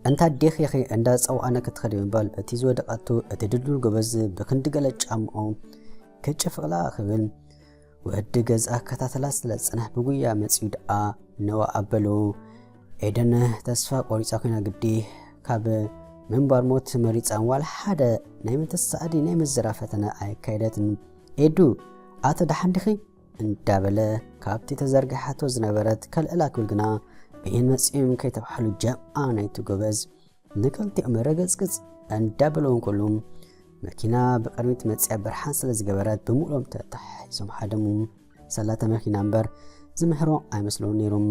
እንታ ኣዴኺ ኢኺ እንዳ ጸውዓነ ክትኸዲ ምባል፣ እቲ ዝወደቐቶ እቲ ድልዱል ጎበዝ ብክንዲ ገለ ጫምኡ ክጭፍቕላ ክብል ወዲ ገዛ ኣከታተላ ስለ ዝጸንሕ ብጉያ መጺኡ ደኣ ነዋ ኣበሎ። ኤደን ተስፋ ቆሪጻ ኮይና ግዲ ካብ ምንባር ሞት መሪጻ ዋላ ሓደ ናይ ምትሳእዲ ናይ ምዝራብ ፈተነ ኣየካየደትን። ኤዱ፣ ኣተ ደሓን ዲኺ? እንዳበለ ካብቲ ተዘርጊሓቶ ዝነበረት ከልዕላ ክብል ግና ብኤን መጺኦም ከይተባህሉ ጀምዓ ናይቲ ጎበዝ ንክልቲኦም ረገጽግጽ እንዳበለዎም ከሎ መኪና ብቕድሚት መጺኣ ብርሃን ስለ ዝገበረት ብምሉኦም ተታሒዞም ሓደሙ። ሰላተ መኪና እምበር ዝምህሮ ኣይመስለውን ነይሮም።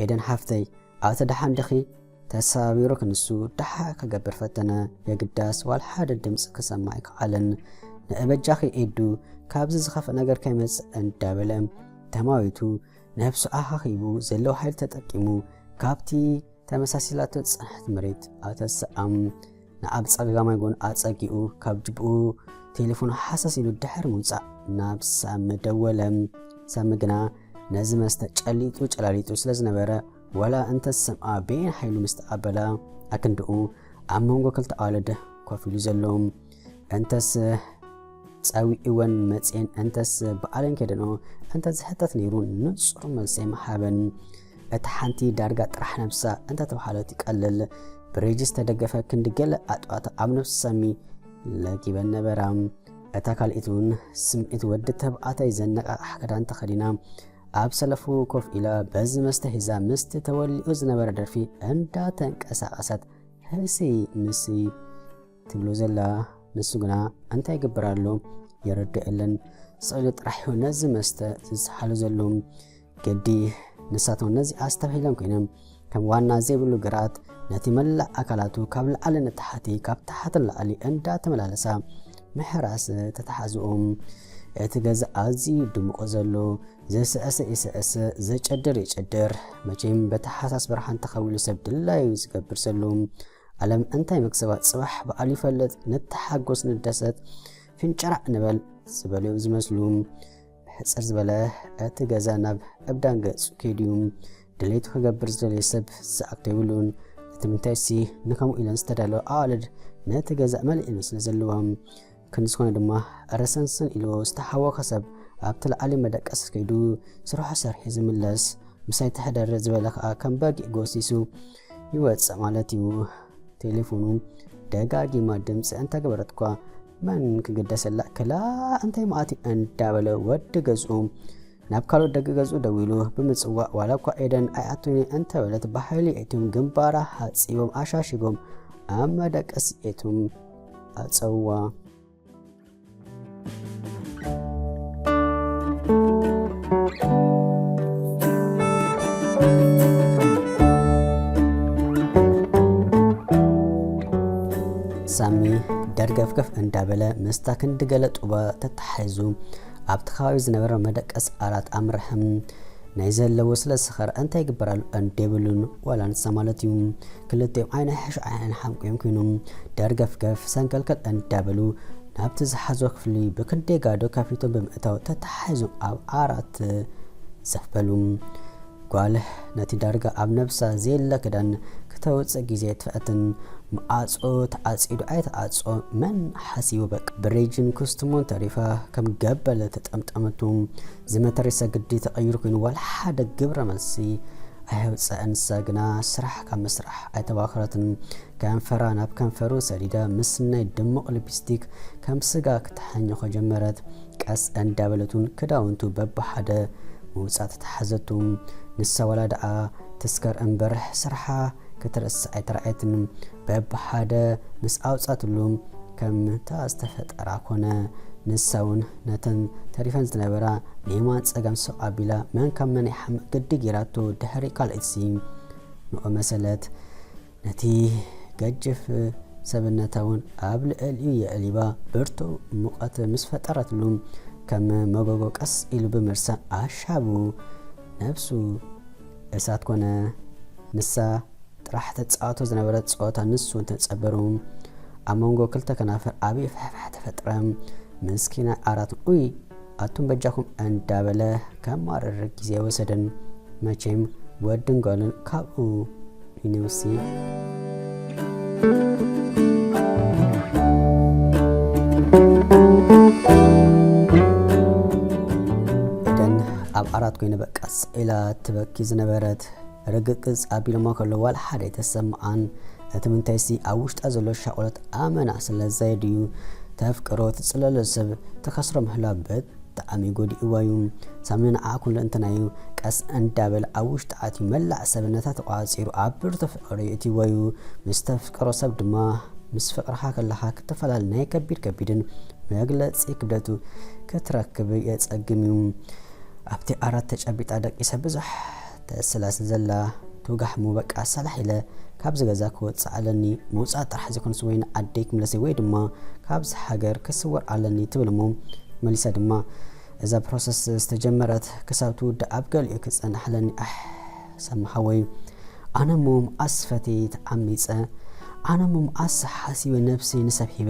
ኤደን ሓፍተይ፣ ኣተ ደሓን ዲኺ? ተሰባቢሩ ክንሱ ደሓ ክገብር ፈተነ። የግዳስ ዋላ ሓደ ድምፂ ክሰማዕ ኣይከኣለን። ንእበጃኺ ኤዱ፣ ካብዚ ዝኸፍእ ነገር ከይመጽእ እንዳበለ ተማዊቱ ነብሱ ኣኻኺቡ ዘለዎ ሓይሊ ተጠቂሙ ካብቲ ተመሳሲላቶ ዝጸንሐት መሬት ኣተስኣም። ንኣብ ጸጋማይ ጎን ኣጸጊኡ ካብ ጅብኡ ቴሌፎኑ ሃሰስ ኢሉ ድሕሪ ምውጻእ ናብ ሳሚ ደወለ። ሳሚ ግና ነዚ መስተ ጨሊጡ ጨላሊጡ ስለ ዝነበረ ዋላ እንተ ዝሰምዓ በየን ሓይሉ ምስ ተቐበላ ኣክንድኡ ኣብ መንጎ ክልተ ኣዋልድ ኮፍ ኢሉ ዘሎ። እንተስ ጸዊዕወን መጽየን እንተስ በዓለን ከደንኦ እንተ ዝሕተት ነይሩ ንጹር መልሲ ኣይምሃበን። እታ ሓንቲ ዳርጋ ጥራሕ ነብሳ እንተ ተባሃለት ይቀልል። ብሬጅ ዝተደገፈ ክንዲ ገለ ኣጥዋታ ኣብ ነብሲ ሳሚ ለጊበን ነበራ። እታ ካልኢት እውን ስምዒት ወዲ ተባዕታይ ዘነቃቕሕ ክዳን ተኸዲና ኣብ ሰለፉ ኮፍ ኢላ በዚ መስተ ሒዛ ምስቲ ተወሊዑ ዝነበረ ደርፊ እንዳተንቀሳቐሰት ህሲ ምሲ ትብሎ ዘላ። ንሱ ግና እንታይ ይገብር ኣሎ የረድኦ የለን። ስቕ ኢሉ ጥራሕ እዩ ነዚ መስተ ዝሰሓሎ ዘሎ። ግዲ ንሳቶም ነዚ ኣስተብሂሎም ኮይኖም ከም ዋና ዘይብሉ ግራት ነቲ መላእ ኣካላቱ ካብ ላዕሊ ንታሕቲ ካብ ታሕቲ ንላዕሊ እንዳተመላለሳ ምሕራስ ተተሓዝኦም። እቲ ገዛ ኣዝዩ ድሙቕ ዘሎ፣ ዝስዕስዕ ይስዕስዕ፣ ዝጨድር ይጨድር። መቸም በቲ ሃሳስ ብርሃን ተኸዊሉ ሰብ ድላዩ ዝገብር ዘሎ። ዓለም እንታይ መክሰባ ጽባሕ በዓሉ ይፈልጥ፣ ንተሓጎስ ንደሰት፣ ፍንጭራዕ ንበል ዝበሉ እዮም ዝመስሉ። ሕጽር ዝበለ እቲ ገዛ ናብ እብዳን ገጹ ከይዱ እዩ። ድሌቱ ክገብር ዝደለየ ሰብ ዝኣክቶ የብሉን። እቲ ምንታይሲ ንከምኡ ኢለን ዝተዳለዋ ኣዋልድ ነቲ ገዛ መሊእሉ ስለ ዘለዋ። ክንዲ ዝኾነ ድማ ረሰንሰን ኢሉ ዝተሓወኸ ሰብ ኣብቲ ላዕሊ መደቀሲ ከይዱ ስርሑ ሰሪሑ ዝምለስ። ምሳይ ተሕደር ዝበለ ከኣ ከም በጊዕ ጎሲሱ ይወጽእ ማለት እዩ። ቴሌፎኑ ደጋጊማ ድምፂ እንተገበረት እኳ መን ክግደሰላ ክላ እንታይ መዓት እዩ እንዳበለ ወዲ ገዝኡ ናብ ካልኦት ደቂ ገዝኡ ደዊሉ ብምፅዋዕ ዋላ እኳ ኤደን ኣይኣቱኒ እንተበለት ብሓይሊ እትዮም ግንባራ ሃፂቦም ኣሻሺጎም ኣብ መደቀሲ እትዮም ኣፀውዋ። ሳሚ ደርገፍገፍ እንዳበለ ምስታ ክንዲ ገለ ጡባ ተታሒዙ ኣብቲ ከባቢ ዝነበረ መደቀስ ዓራት ኣምርሐ። ናይ ዘለዎ ስለ ዝሰኸረ እንታይ ይግበር ኣሎ እንዴብሉን ዋላ ንሳ ማለት እዩ። ክልቲኦም ዓይኒ ሕሽ ዓይኒ ሓምቂዮም ኮይኖም ደርገፍገፍ ሰንከልከል እንዳበሉ ናብቲ ዝሓዞ ክፍሊ ብክንደይ ጋዶ ከፊቶም ብምእታው ተታሒዞም ኣብ ዓራት ዘፍ በሉ። ጓል ነቲ ዳርጋ ኣብ ነብሳ ዘየለ ክዳን ክተውፅእ ግዜ ኣይትፍዕትን። መዓጾ ተዓጺዱ ኣይተዓጾ መን ሓሲቡ በቃ። ብሬጅን ኩስትሞን ተሪፋ ከም ገበለ ተጠምጠመቱ። ዝመተሪሳ ግዲ ተቐይሩ ኮይኑ ዋላ ሓደ ግብረ መልሲ ኣየውፀአን። ንሳ ግና ስራሕ ካብ ምስራሕ ኣይተባኸረትን። ከንፈራ ናብ ከንፈሩ ሰዲዳ ምስ ናይ ድሙቕ ሊፕስቲክ ከም ስጋ ክትሓኝኾ ጀመረት። ቀስ እንዳበለት እውን ክዳውንቱ በብሓደ ምውፃእ ተተሓዘቱ። ንሳ ዋላ ደኣ ትስከር እምበር ስርሓ ክትርስዕ ኣይተራእየትን። በብሓደ ምስ ኣውፃትሉ ከም እታ ዝተፈጠራ ኮነ። ንሳ እውን ነተን ተሪፈን ዝነበራ ንየማን ጸጋም ስቕ ኣቢላ መን ካብ መን ይሓምቕ ግዲ ጌራቶ ድሕሪ ካልኣይትሲ ንኦ መሰለት። ነቲ ገጅፍ ሰብነታ እውን ኣብ ልዕሊኡ የዕሊባ ብርቱዕ ሙቐት ምስ ፈጠረትሉ ከም መጎጎ ቀስ ኢሉ ብምርሳን ኣሻቡ ነብሱ እሳት ኮነ። ንሳ ጥራሕ ተጻወቶ ዝነበረት ጸወታ ንሱ እንተጸበሩ፣ ኣብ መንጎ ክልተ ከናፍር ዓብዪ ፍሕፍሕ ተፈጥረ። ምስኪና ኣራት፣ "ኡይ፣ ኣቱም በጃኹም" እንዳበለ ከማርር ግዜ ወሰደን። መቸም ወድን ጓልን ካብኡ ይንውሲ። ኤደን ኣብ ዓራት ኮይነ በቃ ስዒላ ትበኪ ዝነበረት ርግቅጽ ኣቢሎማ ከሎ ዋላ ሓደ ኣይተሰምዓን። እቲ ምንታይሲ ኣብ ውሽጣ ዘሎ ሻቕሎት ኣመና ስለ ዘየድዩ ተፍቅሮ ትጽለሎ ሰብ ትኸስሮ ምህላ ብጣዕሚ ጎዲእዋ እዩ። ሳሚ ንዓ ኩሉ እንተናዩ ቀስ እንዳበለ ኣብ ውሽጢ ኣትዩ መላእ ሰብነታ ተቋጺሩ ኣብ ብርቱ ፍቕሪ የእትይዎ እዩ። ምስ ተፍቅሮ ሰብ ድማ ምስ ፍቕርኻ ከለኻ ክትፈላለ ናይ ከቢድ ከቢድን መግለጺ ክብደቱ ክትረክብ የጸግም እዩ። ኣብቲ ዓራት ተጨቢጣ ደቂሳ ብዙሕ ተስላ ስለ ዘላ ትውጋሕ እሞ በቃ ሰላሕ ኢለ ካብዚ ገዛ ክወጽእ ኣለኒ። ምውጻእ ጥራሕ ዘይኮነስ ወይ ንዓደይ ክምለሰይ ወይ ድማ ካብዚ ሃገር ክስወር ኣለኒ ትብል እሞ መሊሳ ድማ እዛ ፕሮሰስ ዝተጀመረት ክሳብ ትውዳእ ኣብ ገሊኡ ክጸንሕ ኣለኒ። ኣሕ ሳሚ ሓወይ፣ ኣነ እሞ መኣስ ፈትየ ተዓሚጸ፣ ኣነ እሞ መኣስ ሓሲበ ነብሰይ ንሰብ ሂበ፣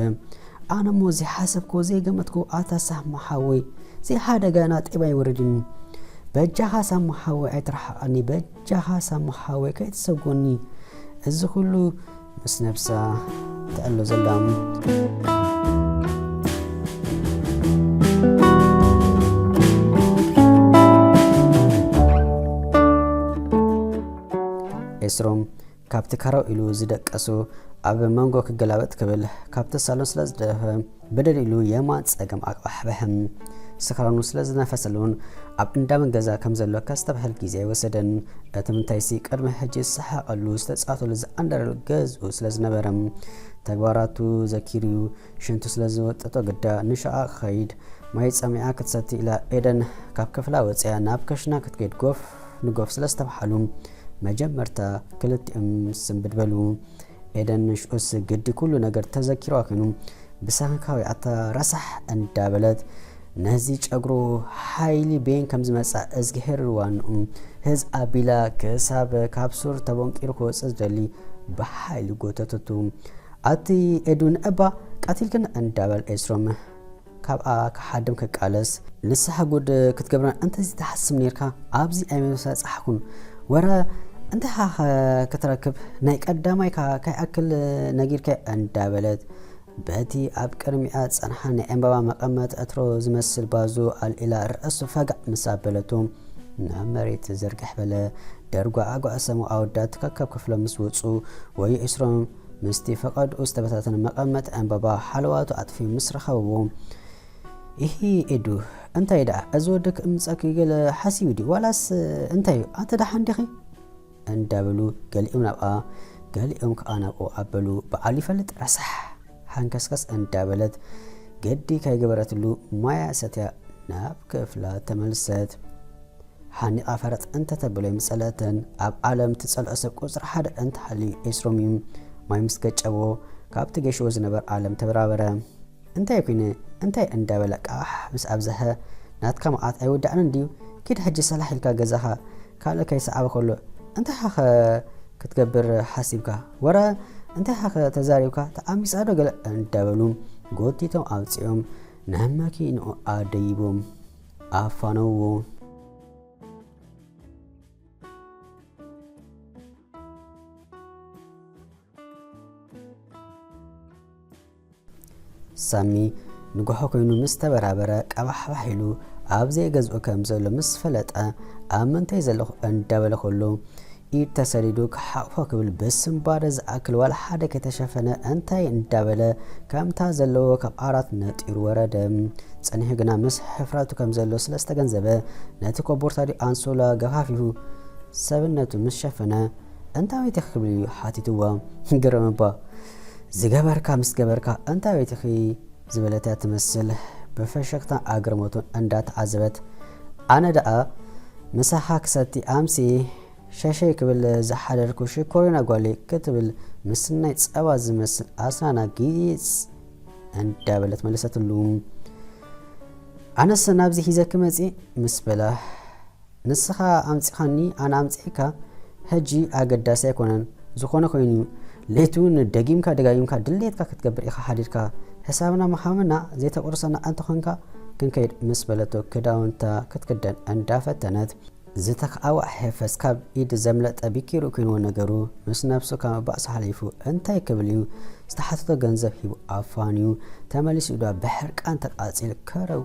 ኣነ እሞ ዘይሓሰብክዎ ዘይገመትክዎ ኣታ ሳሚ ሓወይ፣ ዘይሓደጋ ናጤባ ይወርድኒ። በጃኻ ሳሚ ሓወይ ኣይትርሓቐኒ፣ በጃኻ ሳሚ ሓወይ ከይትሰጎኒ። እዚ ኩሉ ምስ ነብሳ ትዕሎ ዘላ። ኤስሮም ካብቲ ካራው ኢሉ ዝደቀሱ ኣብ መንጎ ክገላበጥ ክብል ካብቲ ሳሎን ስለ ዝደፈ በደል ኢሉ የማን ጸገም ኣቅባሕብሕም። ስኽራኑ ስለ ዝነፈሰሉን ኣብ እንዳመን ገዛ ከም ዘሎ ከስተብህል ግዜ ኣይወሰደን። እቲ ምንታይሲ ቅድሚ ሕጂ ዝሰሓቐሉ ዝተጻወተሉ ዝኣንደረሉ ገዝኡ ስለ ዝነበረ ተግባራቱ ዘኪርዩ ሽንቱ ስለ ዝወጠጦ ግዳ ንሸቓቕ ክኸይድ ማይ ጸሚኣ ክትሰቲ ኢላ ኤደን ካብ ክፍላ ወጽያ ናብ ከሽና ክትከይድ ጎፍ ንጎፍ ስለ ዝተብሓሉ መጀመርታ ክልቲኦም ስንብድ በሉ። ኤደን ንሽኡስ ግዲ ኩሉ ነገር ተዘኪርዋ ኮይኑ ብሰንካዊ ኣታ ረሳሕ እንዳበለት ነዚ ጨጉሩ ሓይሊ ቤን ከም ዝመጻ እዝግሄር ዋንኡ ህዝ ኣቢላ ክሳብ ካብ ሱር ተቦንቂሩ ክወጽእ ዝደሊ ብሓይሊ ጎተተቱ። ኣቲ ኤዱ ንእባ ቀቲልክን እንዳበል ኤስሮም ካብኣ ክሓድም ክቃለስ፣ ንስኻ ጉድ ክትገብረና እንተዚ ትሓስብ ኔርካ ኣብዚ ኣይምበጻሕኩን። ወረ እንታይ ኢኻ ኸ ክትረክብ? ናይ ቀዳማይካ ከይኣክል ነጊርካዮ እንዳበለት በቲ ኣብ ቅድሚኣ ዝጸንሓ ናይ ዕምባባ መቐመጢ ዕትሮ ዝመስል ባዞ ኣልዒላ ርእሱ ፈጋዕ ምስ ኣበለቶ ናብ መሬት ዝርግሕ በለ። ደርጓ ኣጓዕሰሙ ኣወዳት ከከብ ክፍሎም ምስ ወጹ ወዮ ኤስሮም ምስቲ ፈቐድኡ ዝተበታተነ መቐመጢ ዕምባባ ሓለዋቱ ኣጥፊኡ ምስ ረኸብዎ፣ "ኢሂ ኤዱ፣ እንታይ ደኣ እዚ ወዲ ክእምጸኪ ገለ ሓሲቡ ድዩ? ዋላስ እንታይ እዩ? ኣንተ ደሓን ዲኺ?" እንዳበሉ ገሊኦም ናብኣ ገሊኦም ከኣ ናብኡ ኣበሉ። በዓሉ ይፈልጥ ረሳሕ ሓንከስከስ እንዳበለት ገዲ ከይገበረትሉ ማያ ሰትያ ናብ ክፍላ ተመልሰት። ሓኒቓ ፈረጥ እንተተብሎ ኣይምጸለእትን። ኣብ ዓለም ትጸልኦ ሰብ ቁጽሪ ሓደ እንተሃልዩ ኤስሮም እዩ። ማይ ምስ ገጨዎ ካብቲ ገሽዎ ዝነበር ዓለም ተበራበረ። "እንታይ ኮይነ? እንታይ?" እንዳበለ ቃሕ ምስ ኣብዝሐ፣ "ናትካ መዓት ኣይወዳእንን ድዩ? ኪድ ሕጂ ሰላሕ ኢልካ ገዛኻ ካልእ ከይሰዓበ ከሎ እንታይ ኢኻ ኸ ክትገብር ሓሲብካ? ወረ እንታይ ኢኻ ኸ ተዛሪብካ? ተዓሚጻ ዶ ገለ?" እንዳበሉ ጎቲቶም ኣውጺኦም ናብ መኪንኡ ኣደይቦም ኣፋነውዎ። ሳሚ ንጉሖ ኮይኑ ምስ ተበራበረ ቀባሕባሕ ኢሉ ኣብ ዘይገዝኡ ከም ዘሎ ምስ ፈለጠ፣ "ኣብ ምንታይ ዘለኹ?" እንዳበለ ከሎ፣ ኢድ ተሰዲዱ ክሓቕፎ ክብል ብስንባደ ዝኣክል ዋላ ሓደ ከይተሸፈነ እንታይ እንዳበለ ከምታ ዘለዎ ካብ ዓራት ነጢሩ ወረደ። ጸኒሑ ግና ምስ ሕፍረቱ ከም ዘሎ ስለ ዝተገንዘበ ነቲ ኮቦርታ ድዩ ኣንሶላ ገፋፊፉ ሰብነቱ ምስ ሸፈነ፣ "እንታይ ቤትኺ?" ክብል እዩ ሓቲትዋ። ግርም እባ፣ "ዝገበርካ ምስ ገበርካ እንታይ ቤትኺ?" ዝበለት እያ ትመስል ብፈሸክታን ኣግርሞቱን እንዳተዓዘበት። ኣነ ደኣ ምሳኻ ክሰቲ ኣምሲ ሸሸይ ክብል ዝሓደርኩ ሽኮሪና ጓለይ ክትብል ምስናይ ጸባ ዝመስል ኣስናና ጊጽ እንዳበለት መለሰትሉ። ኣነስ ናብዚ ሒዘኪ መጺእ ምስ በላ፣ "ንስኻ ኣምጺኻኒ ኣነ ኣምጺኤካ?" ሕጂ ኣገዳሲ ኣይኮነን። ዝኾነ ኮይኑ፣ ለይቱ ንደጊምካ ደጋጊምካ ድሌትካ ክትገብር ኢኻ ሓዲርካ። ሕሳብና ምሃብና ዘይተቆርሰና እንተኾንካ ክንከይድ ምስ በለቶ ክዳውንታ ክትክደን እንዳፈተነት ዝተኽኣዋ ሄፈስ ካብ ኢድ ዘምለጠ ቢኪሩ ኮይንዎ ነገሩ ምስ ነብሱ ካብ ምባእሱ ሓሊፉ እንታይ ክብል እዩ? ዝተሓተቶ ገንዘብ ሂቡ ኣፋንዩ ተመሊሱ ኢዳ ብሕርቃን ተቃጺል ከረው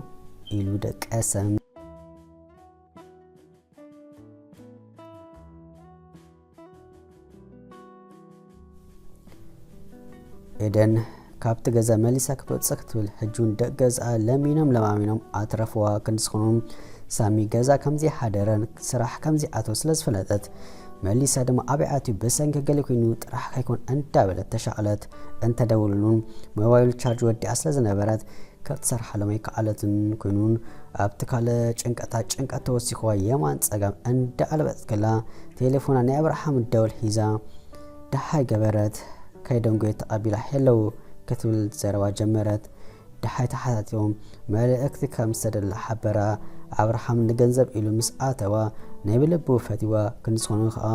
ኢሉ ደቀሰ። ኤደን ካብቲ ገዛ መሊሳ ክትወጽእ ክትብል ሕጂ እውን ደቂ ገዝኣ ለሚኖም ለማሚኖም ኣትረፍዋ ክንዲ ዝኾኑ ሳሚ ገዛ ከምዘይሓደረን ስራሕ ከምዘይኣተወ ስለ ዝፈለጠት መሊሳ ድማ ኣበይ ኣትዩ ብሰንኪ ገለ ኮይኑ ጥራሕ ከይኮን እንዳበለት ተሻቕለት። እንተደውሉሉን ሞባይሉ ቻርጅ ወዲኣ ስለ ዝነበረት ክትሰርሓሎም ኣይከኣለትን ኮይኑን ኣብቲ ካልእ ጭንቀታ ጭንቀት ተወሲኽዋ የማን ጸጋም እንዳኣለበጠት ከላ ቴሌፎና ናይ ኣብርሃም ደወል ሒዛ ደሓይ ገበረት። ከይደንጎየት ተቐቢላ ሄለው ክትብል ዘረባ ጀመረት። ደሓይ ተሓታቲቦም መልእኽቲ ከም ዝሰደላ ሓበራ። ኣብርሃም ንገንዘብ ኢሉ ምስ ኣተዋ ናይ ብልቡ ፈቲዋ ክንዲ ዝኾነ ከኣ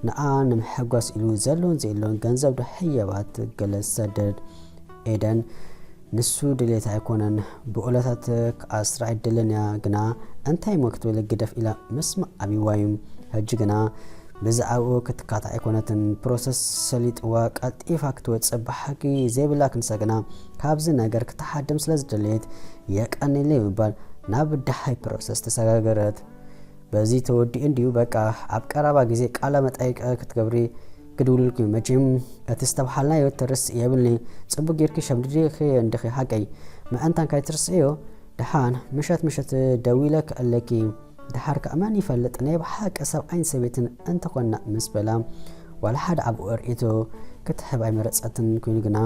ንኣ ንምሕጓስ ኢሉ ዘሎን ዘየሎን ገንዘብ ዶ ህየባት ገለ ዝሰደድ። ኤደን ንሱ ድሌት ኣይኮነን ብኡለታት ክኣስራ ኣይደልን እያ ግና እንታይ እሞ ክትብል ግደፍ ኢላ ምስማዕ ኣብይዋ እዩ። ሕጂ ግና ብዛዕባኡ ክትካታዕ ኣይኮነትን። ፕሮሰስ ሰሊጥዋ ቀልጢፋ ክትወጽእ ብሓቂ ዘይብላ ክንሳ ግና ካብዚ ነገር ክትሓድም ስለ ዝደለየት የቀንየለይ ብምባል ናብ ደሓይ ፕሮሰስ ተሰጋገረት። በዚ ተወዲኡ እንድዩ በቃ ኣብ ቀረባ ግዜ ቃለ መጠይቅ ክትገብሪ ክድውልልኪ እዩ። መቸም እቲ ዝተብሃልናዮ ትርስእ የብልኒ። ጽቡቅ ጌርኪ ሸምዲድኺ እንዲኺ ሓቀይ ምእንታን ካይትርስእዮ። ደሓን ምሸት ምሸት ደዊለ ክእለኪ። ደሓር ከኣ መን ይፈልጥ ናይ ብሓቂ ሰብኣይን ሰበይትን እንተኾንና ምስ በላ ዋላ ሓደ ኣብኡ ርእይቶ ክትህብ ኣይመረጸትን ኮይኑ ግና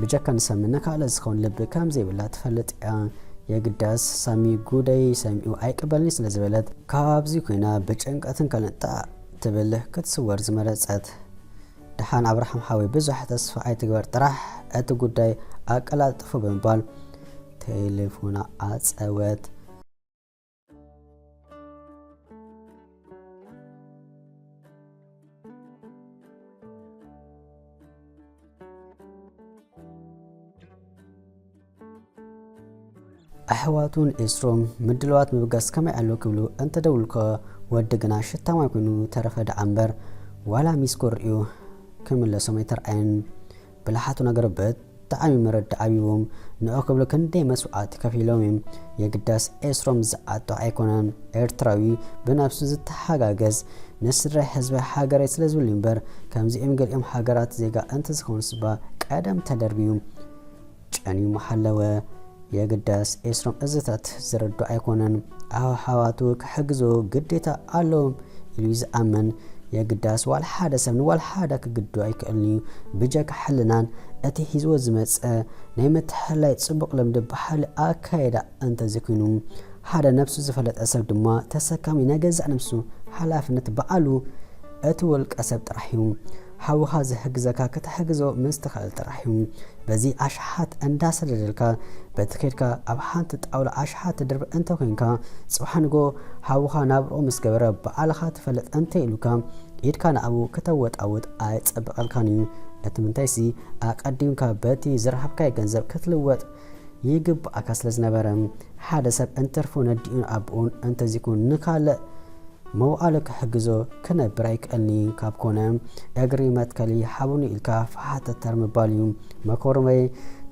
ብጀካ ንሳሚ ንኻልእ ዝኸውን ልቢ ከም ዘይብላ ትፈልጥ እያ። የግዳስ ሳሚ ጉደይ ሰሚዑ ኣይቅበልኒ ስለ ዝበለት ካብዚ ኮይና ብጭንቀትን ካልእን ጣዕ ትብል ክትስወር ዝመረጸት። ደሓን ኣብርሃም ሓወይ ብዙሕ ተስፋ ኣይትግበር ጥራሕ እቲ ጉዳይ ኣቀላጥፉ ብምባል ቴሌፎና ኣጸወት። ኣሕዋቱን ኤስሮም ምድልዋት ምብጋስ ከመይ ኣሎ ክብሉ እንተደውልኮ ወዲ ግና ሽታማይ ኮይኑ ተረፈ ደኣ እምበር ዋላ ሚስኮል ርእዩ ክምለሶም ኣይተርኣየን። ብልሓቱ ነገር ብጣዕሚ መረዳእ ኣብዎም ንዑ ክብሉ ክንደይ መስዋእቲ ከፊሎም እዮም። የግዳስ ኤስሮም ዝኣቶ ኣይኮነን። ኤርትራዊ ብነብሱ ዝተሓጋገዝ ንስድራ ህዝቢ ሃገረይ ስለ ዝብሉ እምበር ከምዚኦም ገሊኦም ሃገራት ዜጋ እንተዝኾኑስ እባ ቀደም ተደርብዩ ጨንዩ ምሓለወ። የግዳስ ኤስሮም እዝታት ዝረዶ ኣይኮነን። ኣሕዋቱ ክሕግዞ ግዴታ ኣለዎም ኢሉ እዩ ዝኣምን። የግዳስ ዋላ ሓደ ሰብ ንዋላ ሓደ ክግድዶ ኣይክእልን እዩ። ብጀካ ሕልናን እቲ ሒዝዎ ዝመጸ ናይ ምትሕልላይ ጽቡቕ ልምዲ ብሓይሊ ኣካይዳ እንተዘይኮይኑ ሓደ ነብሱ ዝፈለጠ ሰብ ድማ ተሰካሚ ናይ ገዛእ ነብሱ ሓላፍነት በዓሉ እቲ ውልቀ ሰብ ጥራሕ እዩ። ሓውኻ ዝሕግዘካ ክትሕግዞ ምስ ትኽእል ጥራሕ እዩ። በዚ ኣሽሓት እንዳሰደደልካ በቲ ከድካ ኣብ ሓንቲ ጣውላ ኣሽሓት ትድርብ እንተኮይንካ ጽባሕ ንጎ ሓውኻ ናብርኡ ምስ ገበረ ባዕልኻ ትፈልጥ እንተ ኢሉካ ኢድካ ንኣቡ ከተወጣውጥ ኣይጸብቐልካን እዩ። እቲ ምንታይሲ ኣቐዲምካ በቲ ዝረኸብካዮ ገንዘብ ክትልወጥ ይግብኣካ ስለ ዝነበረ ሓደ ሰብ እንትርፎ ነዲኡን ኣቦኡን እንተዚኩን ንካልእ መውዓሊ ክሕግዞ ክነብር ኣይክእልኒ ካብ ኮነ እግሪ መትከሊ ሓቡኒ ኢልካ ፋሓተተር ምባል እዩ። መኮርመይ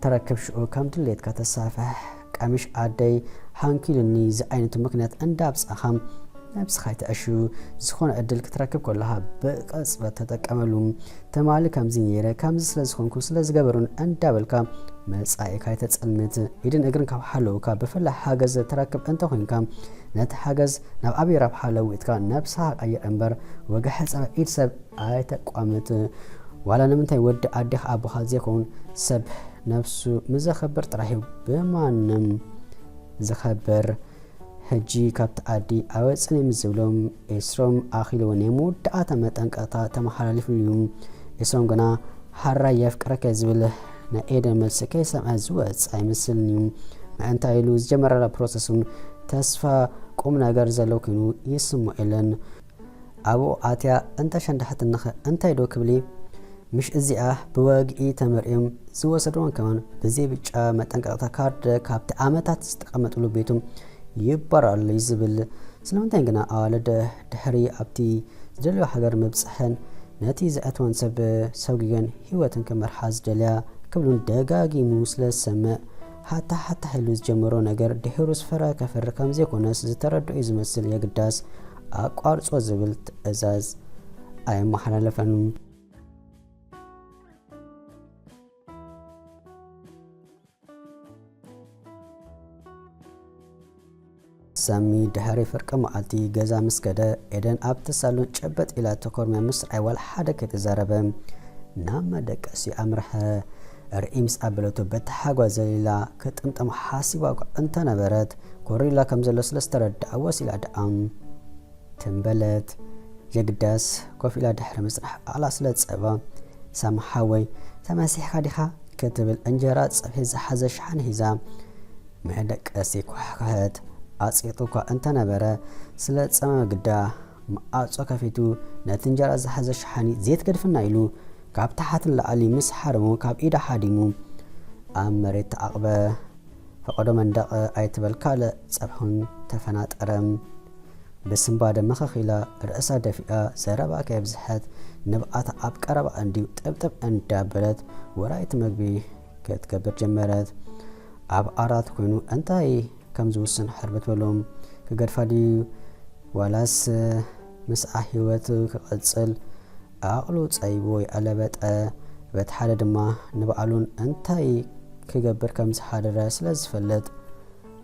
ተረክብ ሽኡ ከም ድሌትካ ተሳፍሕ ቀሚሽ ኣደይ ሃንኪሉኒ ዝዓይነቱ ምክንያት እንዳብጻኻ ነብስኻ ይትዕሹ ዝኾነ ዕድል ክትረክብ ከለኻ ብቅጽበት ተጠቀመሉ። ትማሊ ከምዚ ነይረ ከምዚ ስለ ዝኾንኩ ስለ ዝገበሩን እንዳበልካ መጻኢካ ይተጸልምት። ኢድን እግርን ካብ ሓለውካ ብፍላይ ሓገዝ ትረክብ እንተኾይንካ ነቲ ሓገዝ ናብ ኣበይ ረብሓ ለዊጥካ ነብስኻ ቀይር እምበር ወግሐ ጸረ ኢድ ሰብ ኣይተቋምት። ዋላ ንምንታይ ወዲ ኣዴኻ ኣቦኻ ዘይኮን ሰብ ነብሱ ምዘኸብር ጥራሕ እዩ ብማንም ዝኸብር። ሕጂ ካብቲ ዓዲ ኣወጽኒ ምስ ዝብሎም ኤስሮም ኣኺልዎ ናይ መወዳእታ መጠንቀቕታ ተመሓላሊፉሉ እዩ። ኤስሮም ግና ሓራይ የፍቅረከ ዝብል ናይ ኤደን መልሲ ከይሰምዐ ዝወጽእ ኣይመስልን እዩ። ምእንታ ኢሉ ዝጀመረላ ፕሮሰስ እውን ተስፋ ቁም ነገር ዘለዎ ኮይኑ ይስምዖ የለን። ኣብኡ ኣትያ እንተሸንዳሕትንኸ እንታይ ዶ ክብሊ? ምሽ እዚኣ ብወግኢ ተመርዮም ዝወሰድዎን ከማን ብዘይ ብጫ መጠንቀቕታ ካርድ ካብቲ ዓመታት ዝተቐመጥሉ ቤቶም ይባረራሉ እዩ ዝብል። ስለምንታይ ግና ኣዋልድ ድሕሪ ኣብቲ ዝደልዮ ሃገር ምብጽሐን ነቲ ዘእትወን ሰብ ሰጉገን ህይወትን ክመርሓ ዝደልያ ክብሉን ደጋጊሙ ስለ ዝሰምዕ፣ ሓታ ሓታ ኢሉ ዝጀመሮ ነገር ድሒሩስ ፍረ ከፍሪ ከም ዘይኮነስ ዝተረድኦ እዩ ዝመስል። የግዳስ ኣቋርጾ ዝብል ትእዛዝ ኣየመሓላለፈን። ሳሚ ድሕሪ ፍርቂ መዓልቲ ገዛ ምስ ከደ፣ ኤደን ኣብቲ ሳሎን ጨበጥ ኢላ ተኮርምያ ምስራይ ዋላ ሓደ ከይተዛረበ ናብ መደቀሲ ኣምርሐ። ርኢ ምስ ኣበለቶ በቲ ሓጓ ዘሊላ ክጥምጠም ሓሲባ እኳ እንተነበረት፣ ኮሪላ ከም ዘሎ ስለ ዝተረድኣ ወሲላ ደኣ ትም በለት። የግዳስ ኮፍ ኢላ ድሕሪ ምጽናሕ ባዕላ ስለ ዝጸባ፣ ሳሚ ሓወይ ተመሲሕካ ዲኻ? ክትብል እንጀራ ጸብሒ ዝሓዘ ሸሓኒ ሒዛ መደቀሲ ኳሕኳሐት። ኣጽቂጡ እኳ እንተነበረ፣ ስለ ዝጸመመ ግዳ መዓጾ ከፊቱ ነቲ እንጀራ ዝሓዘ ሸሓኒ ዘይትገድፍና ኢሉ ካብ ታሕቲ ንላዕሊ ምስ ሓረሞ ካብ ኢዳ ሓዲሙ ኣብ መሬት ተዓቕበ። ፈቐዶ መንደቕ ኣይትበል ካልእ ጸብሑን ተፈናጠረ። ብስንባደ መኸኽ ኢላ ርእሳ ደፊኣ ዘረባ ከየብዝሐት ንብዓታ ኣብ ቀረባ እንድዩ ጥብጥብ እንዳበለት ወራይቲ መግቢ ክትገብር ጀመረት። ኣብ ዓራት ኮይኑ እንታይ ከም ዝውስን ሕርብት በሎም። ክገድፋ ድዩ ዋላስ ምስኣ ህይወት ክቕጽል? ዓቕሉ ጸይቡ ይኣለበጠ። በቲ ሓደ ድማ ንባዕሉን እንታይ ክገብር ከም ዝሓደረ ስለ ዝፈልጥ፣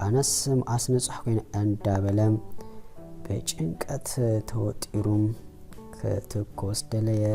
ኣነስ መዓስ ንጹሕ ኮይነ እንዳበለ ብጭንቀት ተወጢሩ ክትኮስ ደለየ።